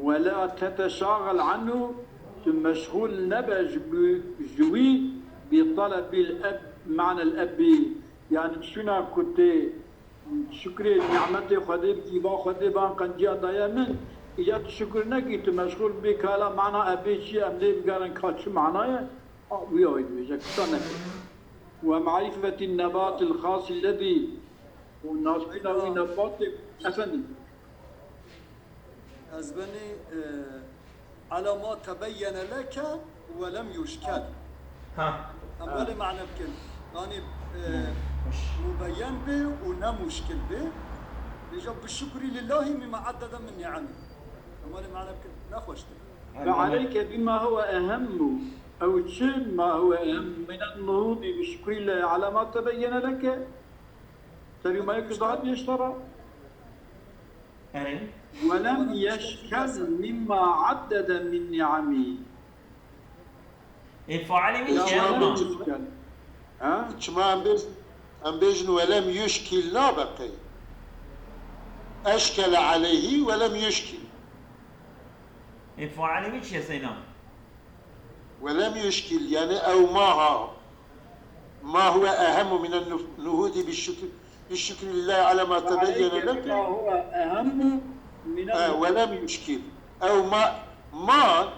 ولا تتشاغل عنه, tu meşxûl nebe ji bi-, ji wî, بطلب الأب, معنى الأب, yani çûna ku tê şukrê nimetê Xwedê bikî, va Xwedê van qenciya daye min, Ya tu şukir nekî, tu meşgûl bî ka la mana ebê çi ye, em lê bigerin ka çi mana ye, a, wî awî dibêje, kisa nekir. Ve marîfetî nebatîl xasî lezî û naskirina wî nebatê, efendî. Ez benî, e, ala ma tebeyyene leke ve lem yuşkel. Ha. Em welê mane bikin. Yanî, e, mubeyyen bê û ne muşkil bê. Bêje bi şukrî lillahî mîma eddede min ni'emî. Em welê mane bikin. Ne xweştir. Ve aleyke bima huve ehemmu. Ew çi ma huve ehemmu minen nuhûdî bi şukrî le ala ma tebeyyene leke? Tercümeyi kızlar diye işte. Erê. Ve lem yeşkel mimma addede min ni'amî. Ê failê wî Ya çi ve lem ama? Yeşkel. Ha? Çima em bêj-, em bêjin we lem yuşkil nabe qey? Eşkele aleyhî ve lem yuşkil. Ê failê wî çi ye Seyda? Ve lem yuşkil, yani ew maha. Ma huve ehemmu minen nuf-, nuhudi bi şükr-, bi şükri lillahi ala ma tebeyyene leke. Ma huve ehemmu minen E, ve lem yuşkil. Ew ma, ma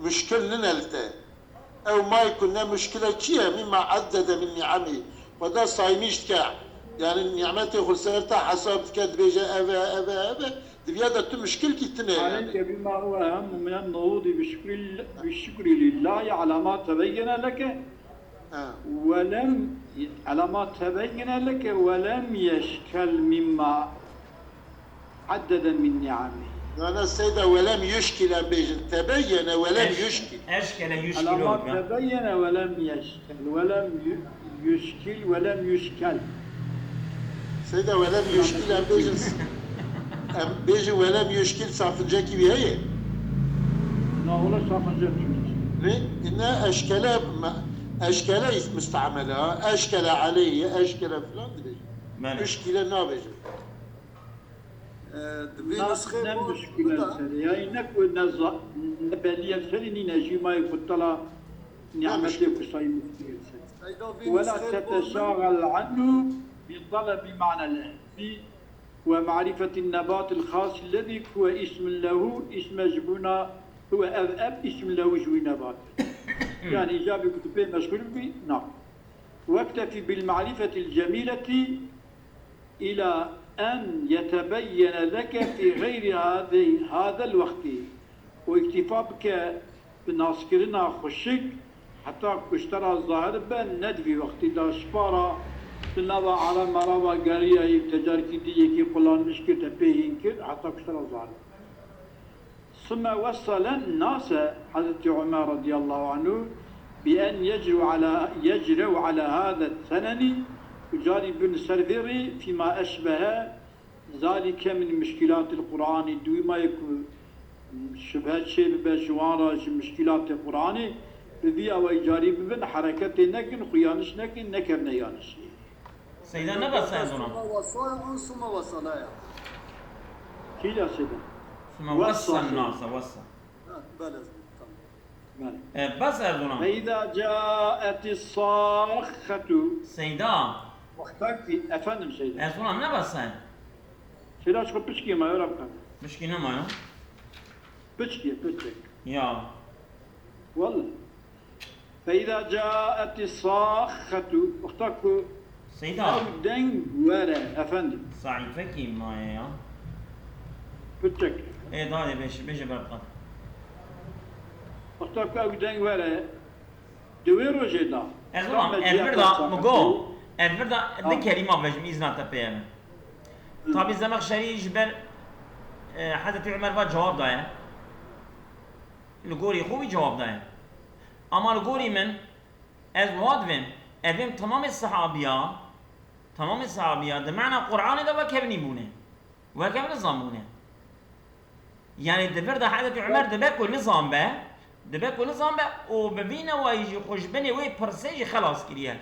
muşkil nine li te. Ew may ku ne muşkile çi ye? Mimma eddede min ni'emî. Xweda saymiş dike. Yani nimetê xwe ser te hesab dike, dibêje ev e, ev e, ev e. Diviya de tu muşkil kî tine yani. Aleyke bima huve ehemmu minen nuhudi bi şükril-, bi şükri lillahi ala ma tebeyyene leke. Ha. Ve lem, ala ma tebeyyene leke ve lem yeşkel mimma addede min ni'amî. Mana seyda welem yuşkil em bêjin. Tebeyyene welem Eş-, yuşkil. Eşkele yuşkil Ala ma olur ya. Tebeyyene welem yeşkel. Welem yu-, yuşkil, welem yuşkel. Seyda welem yuşkil em bêjin. Em bêjin welem yuşkil sakınca ki bir heye. Na ola sakınca ki. Ne? Ne eşkele me-, eşkele is-, müstamele ha. Eşkele aleyhi, eşkele filan dibêjin. Belê. Yuşkile nabêjin. E, di vê Na, nusxê ne bu, muşkil bu da el serê. Yani ne ku ne za-, ne belî el serê nîne jî mayê ku tala Ne nimetê muşkil. Ku sayî muşkil el serê. Seyda vê Wela nusxê bu teteşaxel anhu bi talabi ma'nel ehdi ve ma'rifetin nebatil xas lezî huve ismin lehu, isme ji bona huve ev, ev ismin lehu ji wî nebat. Yani îcabî ku tu pê meşgul bî, na. Wektefî bil ma'rifetil cemîleti ila en yetebeyyene leke fî xeyrî hade-, hadel wextî û îktîfa bike bi naskirina xweşik heta ku ji te re zahir be, ne di vî wextî de ji para di nava ereba mereba geriyayî û te carkî dî yekî qulanmiş kir, te pê hîn kir heta ku ji te re zahir be. Sümme wesselen nase Hazreti Ömer radıyallahu anhu bi en yecru ala, yecrew ala hâze seneni, û carî bin ser vê rî fîma eşbehe zalike min muşkîlatil Qur'anî, dûmayê ku şübhe çê bibe ji wan re ji muşkîlatê Qur'anê, bi vî awayî carî bibin, hereketê nekin, xwe yaniş nekin, nekevne yanişê. Seyda ne basa ez ona? Suma wasaya, suma wasalaya. Kî ya Seyda? Suma wasa, wasa nasa, wasa. Ha, belê, tamam. Belê. E, bas ez ona. Feyda caeti sahhetu. Seyda. Wexta ki, efendim Seyda. Ez ona ne basa? Seyda, şu piçki ma yora bkan. Piçki ne ma ya? Piçki, piçki. Ya. Vallahi. Feyda caeti sahhetu, wexta ku Seyda. Ew deng were, efendim. Saîfekî maye ya. Piçek. Ê, dadê beş, bêje ber qat. Wexta ku ew deng were, di wê rojê de. Ez tam ulan, mecliya ez vir da, saxet mi go, bû. Ez vir da, di Ha. Kelîma vejim, îzna te pê ye. Hı. Tabî Zemexşerî ji ber, e, Hezretî Umer ve cewab daye. Li gorî xwe wî cewab daye. Ama li gorî min, ez wiha divêm, evêm temamê sehabiya, temamê sehabiya di mena Qur'anê de wekevnî bûne. Wekevni zan bûne. Yani di vir de Hezretî Umer dibe ku nizan be, dibe ku nizan be û bi vî newayî jî xwe ji binê wê pirsê jî xelas kiriye.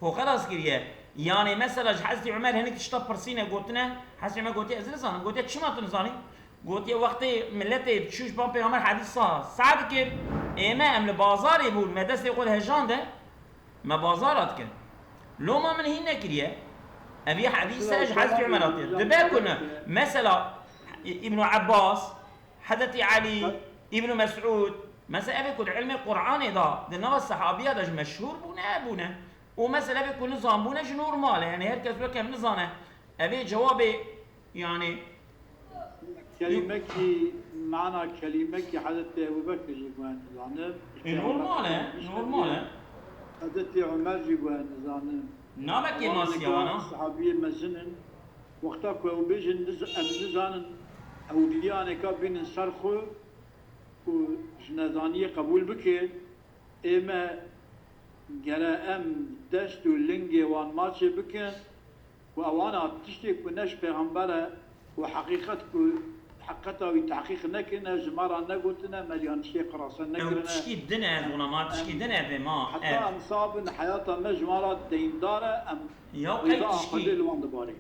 Xwe xelas kiriye. Yanî mesela ji Hezretî Umer hinek tişta pirsîne gotine, Hezretî Umer gotiye, ez nizanim. Gotiye, çima tu nizanî? Gotiye, wextê miletê çû ji ban Pêxember hedîsa seh dikir, ême em li bazarê bûn, me destê xwe dihejande, me bazara dikin. Loma min hîn nekiriye. Ev yê hedîse ji Hezretî Umer hatiye. Dibe ku ne, mesela, Î-, Îbnû Ebbas, Hezretî Elî, Îbnû Mesûd, mesela evê ku di ilmê Qur'anê de, di nava sehabiya de ji meşhûr bûne, bûne. Û mesela evê ku nizanbûne ji normal e, yani her kes weke em nizane. Evê cewabê, yani, Kelîmekî, mana kelîmekî Hezretî Ebû Bekir jî guhen nizanim. Ê, normal e, normal e. Hezretî Omer jî guhen nizanim. Nabe kêmasiya wan a? Sahabiyê mezin in. Wexta ku ew bêjin, niz-, em nizanin, ewliyaneka bînin ser xwe û ji nezaniyê qebûl bike, ê me gere em dest û lingê wan maçê bikin û ewana tiştê ku ne ji pêxember e û heqîqet ku heqeta wî tehqîq nekirine, ji me re negotine, me liyan tiştê qirase nekirine. Ew tişkî din e, ez wana ma tişkî din e vê ma. Heta em sabin heyata me ji wan re deyndar e, em Ya qey tişkî,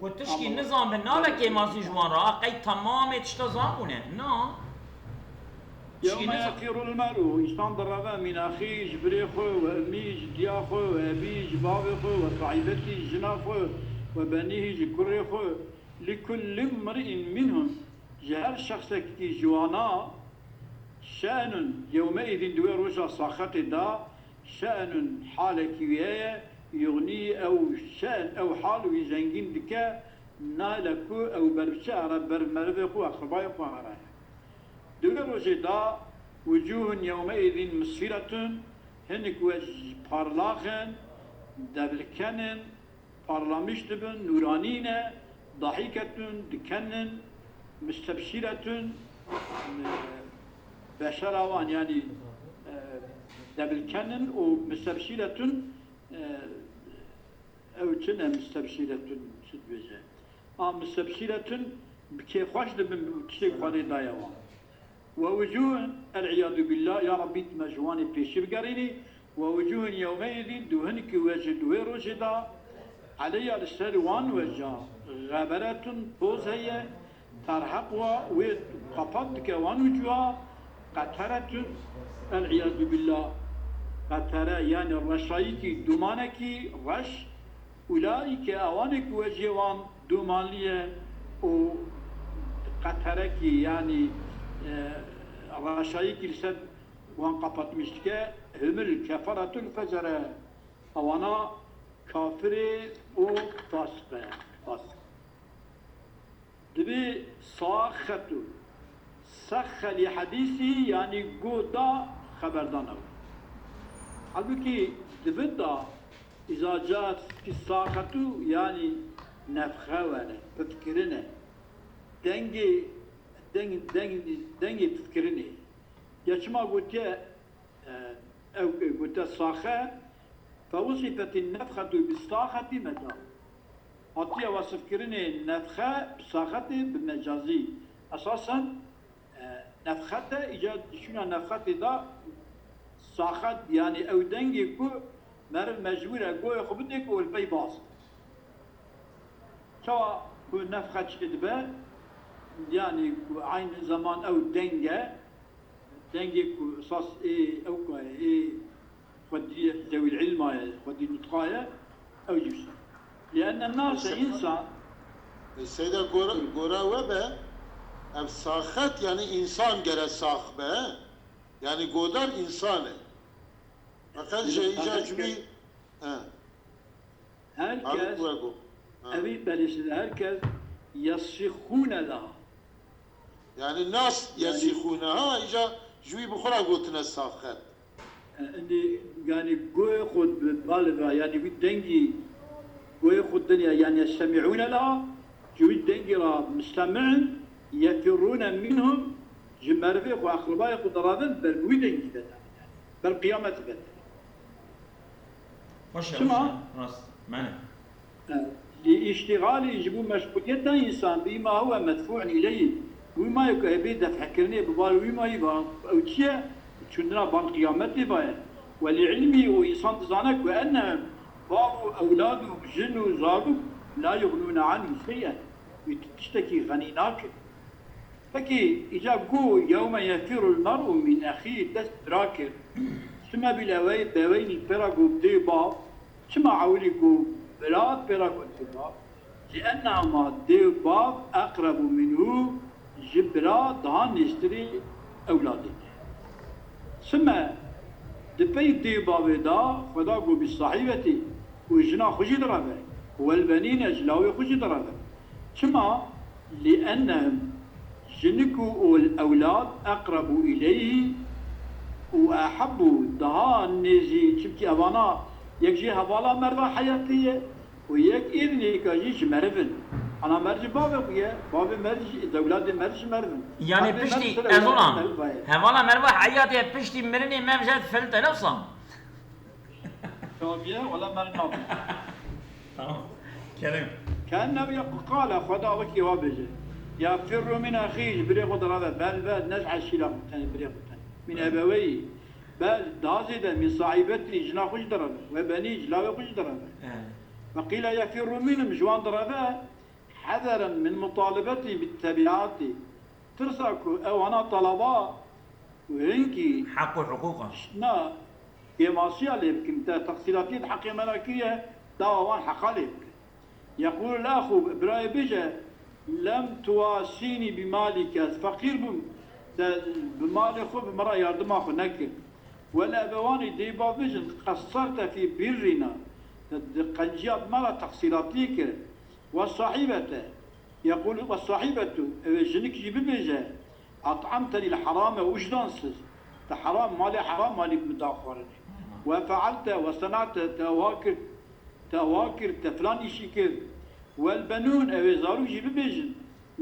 ku tişkî nizan bin nabe kêmasî ji wan re, a qey temamê tişta zan bûne. Na. Tişkî Yewme nizan. Yefîrul mer'u, însan direve min axî, ji birê xwe, we ummî, ji diya xwe, we ebî, ji bavê xwe, we saîbetî, ji jina xwe, we benîhî, ji kurê xwe. Li kulli mri'in minhum, ji her şexsekî ji wana, şe'nun, yewme îzîn, di wê roja saxetê de, şe'nun, halekî wî heye, yuxnî, ew şe'n, ew hal wî zengîn dike, nahêle ku ew ber biçe, here ber merivê xwe, eqrebayê xwe here. Di wê rojê de, wucûhun yewmeîzîn misfîretun, hinik we parlax in, debilken in, parlamiş dibin, nûranî ne, dahîketun, dikenin, mistebşîretun, e, beşera wan, yanî, e, debilkenin û mistebşîretun, e, ew çi ne mistebşîretun, çi dibêje? A, mistebşîretun bi kêfxweş dibin, tiştê Xwedê daye wan. Ve wucuhun, el iyadu billah, ya Rabbî, tu me ji wan ê pêşî bigerînî, ve wucuhun yewmeîzîn, dû hinkî we ji di wê rojê de, eleyha, li ser wan weca, xeberetun, toz heye, terheqûha, wê qepat dike wan wucuha, qeteretun, el iyadu billah, qetere, yanî reşayîkî, dumanekî reş, Ulaîke, ewanê ku weciyê wan dûmanlî ye û qeterekî, yanî, e, reşayîkî li ser wan qepatmiş dike, humul kefaretul fecere, ewana kafirê û fasiq e, fasiq. Dibê saxetu. Saxe lî hedîsî, yanî go da xeberdana wî. Halbûkî di vin da îza ca fî saxetu, yanî nefxe were, pifkirine. Dengê, deng, deng, dengê pifkirinê. Ya çima gotiye, E, ew, e, gote saxe, fewusifetî nefxetu bi saxetî meca. Hatiye wasifkirinê nefxe bi saxetê bi mecazî. Esasen, e, nefxete, îca di şûna nefxetê de saxet, yanî ew dengê ku meriv mecbûr e goyê xwe bidê ku li pey baz. Çawa ku nefxe çêdibe, yanî ku eyn zeman ew deng e, dengê ku esas ê ew ku ê xwedî zewîl îlma ye, xwedî nutqa ye, ew jî wisa. Lîenne nase însan. Seyda, gora, gora we be, ev saxet, yanî însan gere sax be, yanî godar însan e. Feqet ji îca cumî, he. Her kes, evî belê, her kes yesîxûne leha. Yani nas yesîxûne ha, îca ji wî bi xwe re gotine saxet. E, indi, yani goyê xwe bi baliga, yani wî dengî goyê xwe diniya, yani yestemîûne leha, ji wî dengî re mustemi'in, yefirrûne minhum, ji merivê xwe, eqribayê xwe diravin, ber bi wî dengî de. Ber qiyametî ve. Xweş e, Çima? Xweş e. Rast. Mene. E, li îştîxalî ji bo meşgûliyeta însan bîma huwe medfû'un îleyhî. Wî mayê ku hebe def'ekirinê bi bal wî mayî va, ew çi ye? Çûndina ban qiyametê va ye. Ve li ilmî û însan dizane ku enne bav û ewlad û jin û zarok la yuxnûne anhû şey'en. Wî tiştekî xenî nakin. Pekî, îca ku yewme yefirul mer'u min exî dest bira kir. Çima bîle wey, beweyni pêra ku dê bav, çima ewilî ku bira pêra ku dê bav? Li ennehuma dê bav eqrebu minhu, ji bira daha nêztirî ewladê ne. Sime di pey dê bavê de Xweda got bi sahîbetî û jina xwe jî direve, welbenîne ji lawê xwe jî direve. Çima? Li ennehum, jinik û ol ewlad eqrebu îleyhî û ehebbu, daha nêzî, çimkî evana yek jê hevala merva heyatê ye, û yek êdî nêka jî ji meriv in. Ana meriv ji bavê xwe ye, bavê meriv jî, ewladê meriv ji meriv in. Yanî piştî, ez ona, hevala meriva heyatê piştî mirinê meriv jê difilte, ne wisa? Tabiye, wala meriv nabî. Tamam. Kerem. Kenne bi qale, Xweda wekî wa bêje. Yefirru min exî, ji birê xwe direve, bel, bel, ne ji eşîra xwe tenê, birê xwe tenê. Min ebeweyî, bel, daha zêde, min saîbetî, jina xwe jî direve, we benî, ji lawê xwe jî direve. He. Ve qîle yefirru minhum, ji wan direve, hezeren min mutalebetî bi tebiatî. Tirsa ku ew ana talaba û hinkî heq û hiqûqan, na kêmasiya lê bikin, te teqsîratiyê di heqê me re kiriye, dawa wan heqa lê bikin. Yeqûl el-exû, birayê bêje, lem tuwasînî bi malîke, ez feqîr bûm, te bi malê xwe bi min re yardima xwe nekir. Wel ebewanî, dê bav bêjin, qesserte fî birrîna, te di qenciya me re teqsîratiyê kir. Ve sahîbete, yeqûl ve sahîbetu, ew ê jinik jî bibêje, et'emtenî l-herame, û ji dan siz, te heram, malê heram malî bi min da xwarinê. Ve fe'elte ve sena'te, te ewa kir, te ewa kir, te filan îşî kir. Wel benûn, ew ê zarok jî bibêjin,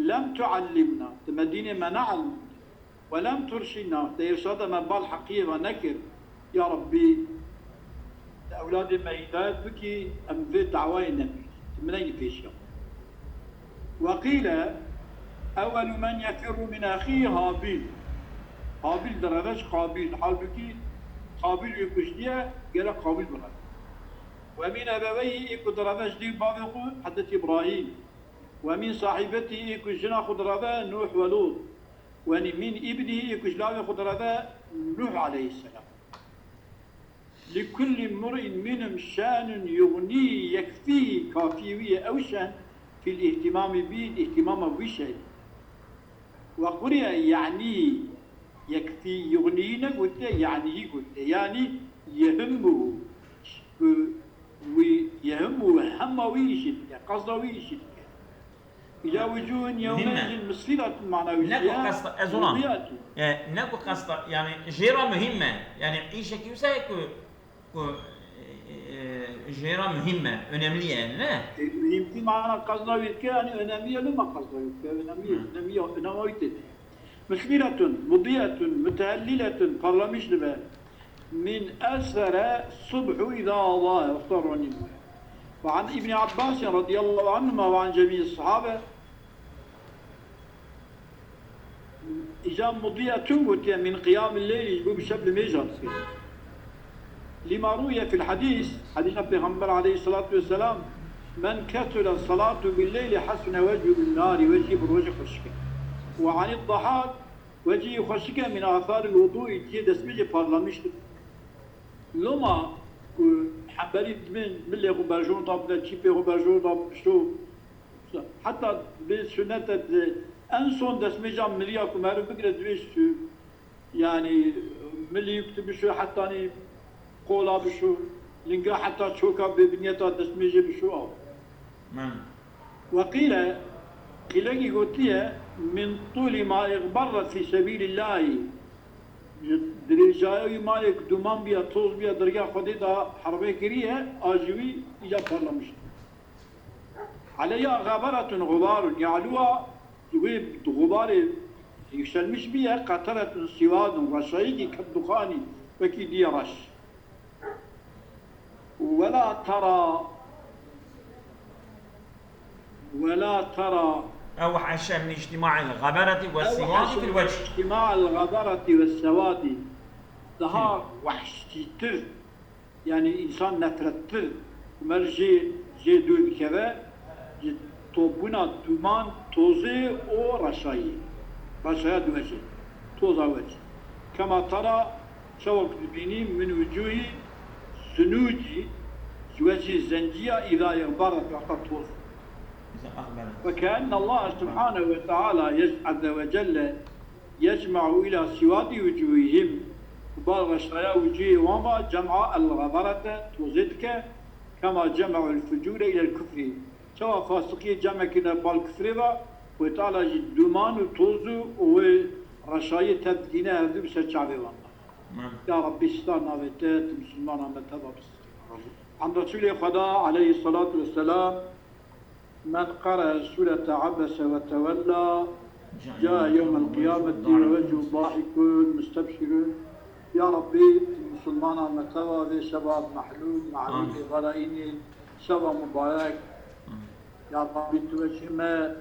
lem tu'ellimna, tu me dînê me neelmand. Welem turşîna, te îrşada me bal heqiyê ve nekir. Ya Rabbî, tu ewladê me hîdayet bikî, em vê dawayê nebînin. Tu min negî pêşiya xwe. Weqîle, ewelu men yefirru min exî Habîl. Habîl direve ji Qabîl. Halbûkî Qabîl wî kuştiye, gerek Qabîl bireve. Ve min ebeweyhi, ê ku direve ji dê bavê xwe, Hezretî Îbrahîm. Ve min sahîbetî, ê ku jina xwe direve, Nûh ve Lût. Ve min îbnî, ê ku ji lawê xwe direve, Nûh aleyhisselam. Li kullî mur'in minhum şenun yugnî yekfî, kafî wî ye ew şen, fîl îhtîmamî bî, îhtîmama wî şey. Ve quriye yanî yekfî, yugnî negotiye, yanî gotiye. Yanî yehimmuhu, ku wî yehimmuhu, hema wî îşî dike, qasda wî îşî dike. Îla wucûhun yewmeîzin misfîratun, mana wî ne ku qesta, ez ona. E, ne ku qesta, yani jê re muhîm e. Yani îşekî wisa ye ku, ku, e, e, jê re muhîm e, önemli ye, ne? E, muhîmtî mana qasda wî dike, yani önemli ye, loma qasda wî dike, önemli ye, önemli ye, önema wî tê de. Misfîratun, mudîetun, mutehelliletun, parlamiş dibe. Min esfere subhu îza adae, wexta ronî bûye. Ve an Îbnî Abbasîn radîyallahu anhuma ve an cemî sahabe, îca mudîetun gotiye min qiyamil leyl, ji bo bi şev nimêja dike. Lima ruye fil hadîs, hadîsa Pêxember aleyhissalatu vesselam, men kesure salatu bil leyli hasune wechû bin nari, wechî bi rojê xweşik e. Ve anid dahak, wechî xweşik e min atharil wudûî, cihê destmêjê parlamiştir. Loma ku hemberî dibin milê xwe berjor da bide, çîpê xwe berjor da bişo, heta bi sunet e di en son destmêja miliya ku meriv bigire divê ji yanî milî ku tu bişo hetanî qola bişo, linga heta çoka bê binyeta destmêjê bişo aw. Min. Weqîle, qîlekî gotiye, min tûlî ma îxberre fî sebîlîllahî. Ji dirêjaya wî mayê ku dûman bûye, toz bûye, dergeha Xwedê de herbê kiriye, a ji wî îca parlamiş. Aleyha xeberetun xubarun, ya'luha, wê xubarê yükselmiş bûye, qeteretun siwadun, reşayîkî ket duxanî, wekî diye reş. Wela tera, wela tera. Ew hişe min îctîmail xeberetî we sîwanî fil weç. Îctîmail xeberetî we sewadi. Daha wehşîtir, yani însan nefrettir. Mer jê, jê dûr dikeve, ji topbûna dûman, tozê û reşayî. Reşaya diwecê. Toza wecî. Kema tera, çawa ku dibînî, min wucûhî sunûcî, ji wecî zenciya îda yexbaret wexta toz. وكأن الله سبحانه وتعالى يج- عز وجل يجمع إلى سواد وجوههم. Bal reşaya wicûyê wan va cem'a el-gabarete, tozê dike, kema cem'ul fucûre ilel kufrî. Çawa fasiqiyê cem kirine bal kufrê va, Xwedê Teala jî duman û toz û wê reşayê tev dikîne hevdû bi ser çavê wan de. Ya Rabbî, star navê te, tu misilmana me teva bistî. An Resûlê Xweda aleyhissalatu vesselam, من قرأ سورة عبس وتولى جاء يوم القيامة ووجهه ضاحك مستبشر. Ya Rabbî, tu misilmana me teva vê şeva mehlûl, mehlûl, Amîn. Êvara înê, şeva mubarek. Amîn. Ya Rabbî, tu wecihê me